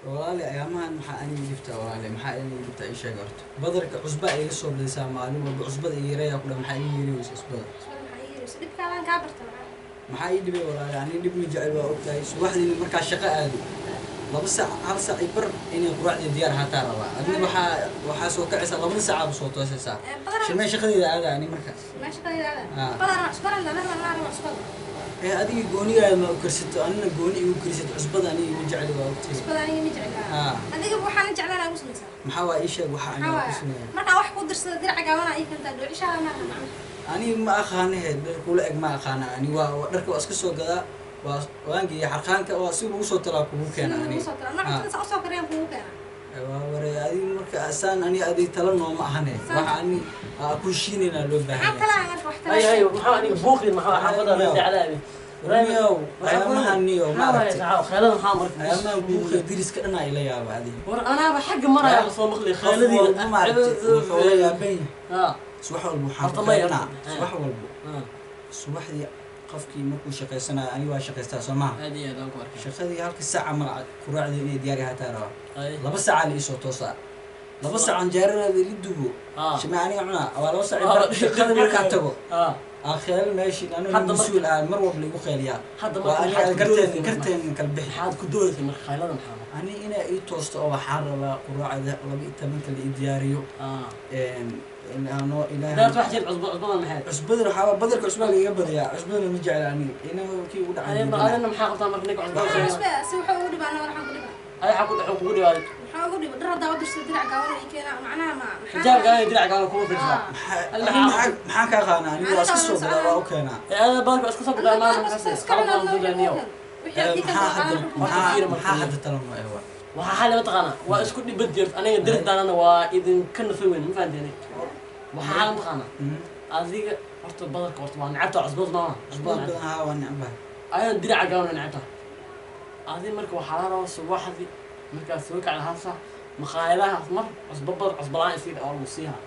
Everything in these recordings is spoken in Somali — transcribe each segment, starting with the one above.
Walaali, ayaamahan maxaa aniga dhibta? Walaali, maxaa aniga dhibta? Ii sheeg horta. Badarka cusba ay iga soo badisaa maalin walba. Cusbada ii yareeyaa ku dhan. Maxaa ii yeeraysa cusbada? Dhibkaadaan kaa barta maxaa? Maxaa ii dhibay, walaali? Aniga dhib ma jecel, waa ogtahay. Subaxdiina markaa shaqo aado, 2 saac, 1 saac iyo bar inay quraacdii diyaar ahaataa rabaa. Adina waxaa soo kacaysaa 2da saacaaba soo toosaysaa. Shimee shaqadeeda aada ani marka? Meesha shaqadeeda. Ah. Badana cusbada lama rabo cusbada. Ee adiga goonigaada ma u karsato, anina gooni igu karsato. Cusbada aniga ma jecli, waa ogtahay. Cusbada aniga ma jeclaa. Ah. Adiga waxaan jeclaan ugu samaysaa. Maxaa waa? Ii sheeg waxa aniga maxaa ku waaya? sameeya. Markaa wax ku dirsada, dirac gaabanaa ii keentaa, dhoocishaada maaha macna. Aniga ma aqaanahe, dhar kula eg ma aqaana. Ani waa dharka waa iska soo gadaa, waa waan geeya xarqaanka, waa si lagu soo talaa kugu keena sida ani. lagu soo tala nooc cuntada saa usoo kariyaan kugu keena. Waa ware adiga marka asaan ani adiga tala nooma ahane. Waxa ani aa ku heshiinaynaa loo baahan maxaa yahay. Talaa marka wax hay hay talaa. Maxaa aniga buuqin? Maxaa xaafada la daclaabi? Ramiyow, ayaamahan niyo ma aragtay? Kheelada maxaa marka? Ayaamahan buuqa diriska dhanaa ila yaaba adiga. War anaaba xagga maraya soo maqli qof kheeladii. walba ma aragtay wuxuu la yaaban yahay. Ha. Subax walba waxaan Horta ku ma qeybnaa yarta. subax walba subaxdii qofkii markuu shaqaysanayo, aniga waa shaqaystaa soo maha? Aad iyo aad aan ku arkay. Shaqadii halka saaca malaca quraacdii inay diyaari ahaataa rabaa. Ay. 2 saaca la iisoo toosaa, 2 saac canjeerada ila dubo. Shimee aniga cunaa waa 2 saac bar shaqada markaa tago. Aa kheel meeshii anigu Hadda mas-uul ah mar walba laigu qeeliyaa. Hadda waa marka aniga maxaad ku garteen doonaysaa marka? Garteen kala bixi. Maxaad ku doonaysaa marka? Kheelada maxaa marka? Ani inaa ii toosto oo waxaan rabaa quraacda 12-ka la ii diyaariyo. Anoo ilaahay daarta wax jir cusbo, cusbada maxay? Cusbada waxaa badarka cusbaa laiga badiyaa, cusbadana ma jecla aniga inaga kii ugu dhacay. Ay, mar adina maxaa qabtaa marka ninka cusbada? Maxaa cusba si wuxuu ugu dhibaa? Anna waxaan ku dhibaa. Ay, waxaa ku dhaxo kugu dhibaaday? Maxaa ugu dhiba? Dhar haddaa u dirsada, dirac gaaban ii keenaa, macnaha ma maxaa? Xijaabka ay dirac gaaban kugu fiirsadaa. Maxaa kaa qaanaa? Aniga waa iska soo gadaa, waa u keenaa. Ee ada badarka iska soo gadaa maalin kasta, qalab baan duulaniyo. Maxaa hadda maxaa Fiiri marka. Maxaa hadda tala noo ewa? Waxaa xali mataqaanaa, waa isku dhibad jirta aniga dirdaanana waa idinka nafa weyn, ma fahanteen? Waxaa xali mataqaanaa, adiga horta badarka horta waa necabta cusbada maama? Cusbada cusbada badan haa, waa necbahay. Ayaan diraca gaaban necabta adi. Marka waxaa la rabaa subaxdii markaad soo kacda 1 saac maqaayadahaas mar cusbo badar cusbo la-aan isii oo lagu siihaa.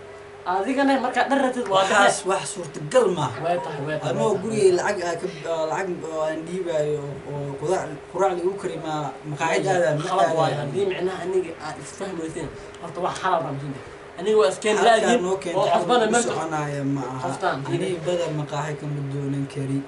Adigana markaad dhar ratid waa waxaas dhexe. Wax suurtagal maaha. Way tahay, way tahay. Anoo gurigay lacag aa ka lacag oo aan dhiibaayo oo qudaar quraac lagu karimaa maqaayad aadaa ma khalad waayo. aadayo. Haddii micnaha aniga aad isfahmi weyseen, horta wax xalaal baa muhiim aniga waa iskeen halkaa laadiin noo oo keenta cusbana xal meesha soconaya ma aha. Qoftaan. Aniga badan maqaaxi kama doonan kari,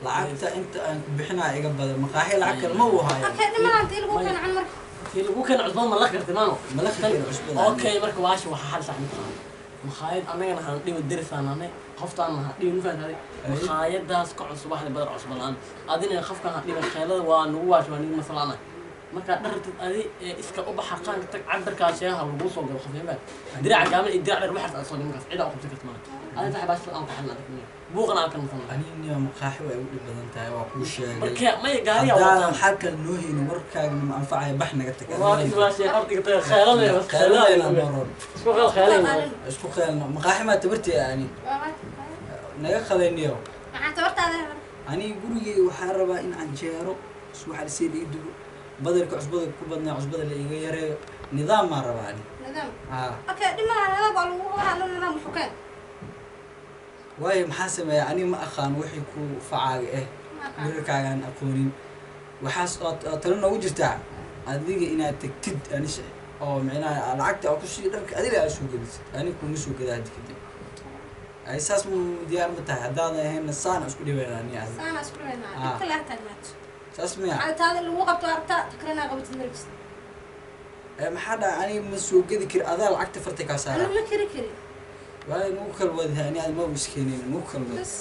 lacagta inta aan ku bixinaya iga badan, maqaaxi lacag kale ma uu hayo. Okay, dhimanaan tii lagu keeno cun marka. Tii lagu keeno cusbada ma la karti maano? Ma la kari cusbada. Okay, marka waashi waxaa xal sax mataqaana, maqaayad annagana haan dhibo derisaananay, qoftaan ha dhibo, ma fahantaday? Maqaayadaas ka cun subaxda badar cusbo la-aan, adina qofkan ha dhiban. Kheelada waa nagu waashi, waa nagu masalaana. Markaad dhartid adi ee iska u baxa qaanka tag, cabirkaa sheegaha lagu soo galo khafeen diraca gaaban iyo dirac dheer waxaas aad soo dhimankaas cidaa u qabsan karta maana. Adi taxay baash aan ku xalin adag buuqan aan ka nasan. Aniga niyo maqaaxi waa igu dhib badan tahay, waa kuu sheegay. Marka maya gaariya haddaanan wataan. Xal kale noo haynin, warkaagna ma anfacaya, bax naga tag. Waa iswaashay hortiga taga kheelada bas kheeladayna kheelada maroon. Isku kheel kheelay. Isku kheelno maqaaxi maa tabartee ani naga qalayniyo. Maxaa tabartaada? Aniga gurigay waxaa rabaa in canjeero subax lisee la ii dubo, badarka cusbada ku badnaa cusbada la iga yareeyo, nidaam maan rabaa ani. Nidaam. Haa. Okay, dhimanaan nidaam waa lagu qabanaa, nidaam wuxuu keen. Waayo, maxaa sameeya? Aniga ma aqaan wixii ku facaaga eh. Ma aqaan. Dhirirkaagaan aqoonin waxaas oo talo noogu jirtaa adiga inaad tagtid anis oo micnaha lacagta aa kusii dharka adiga aa soo gelisid, aniga kuma soo gadaa haddi kadib. Ay saas mu diyaar ma tahay? Haddaadan ahaynna saana isku dhibayna ani adiga. Saana isku dhibaynaa. Ah. Dhibka laa taagnaato. Saas miya? Taada lagu qabto aragtaa takrina qabatid markasta. Ee, maxaa dhaca? Aniga ma soo gedi kari, adaa lacagta farta kaa saara. Anigu ma kari kari. Waayo, nagu kala wadahay ani adi ma iskeenin nagu kala wada. Bas.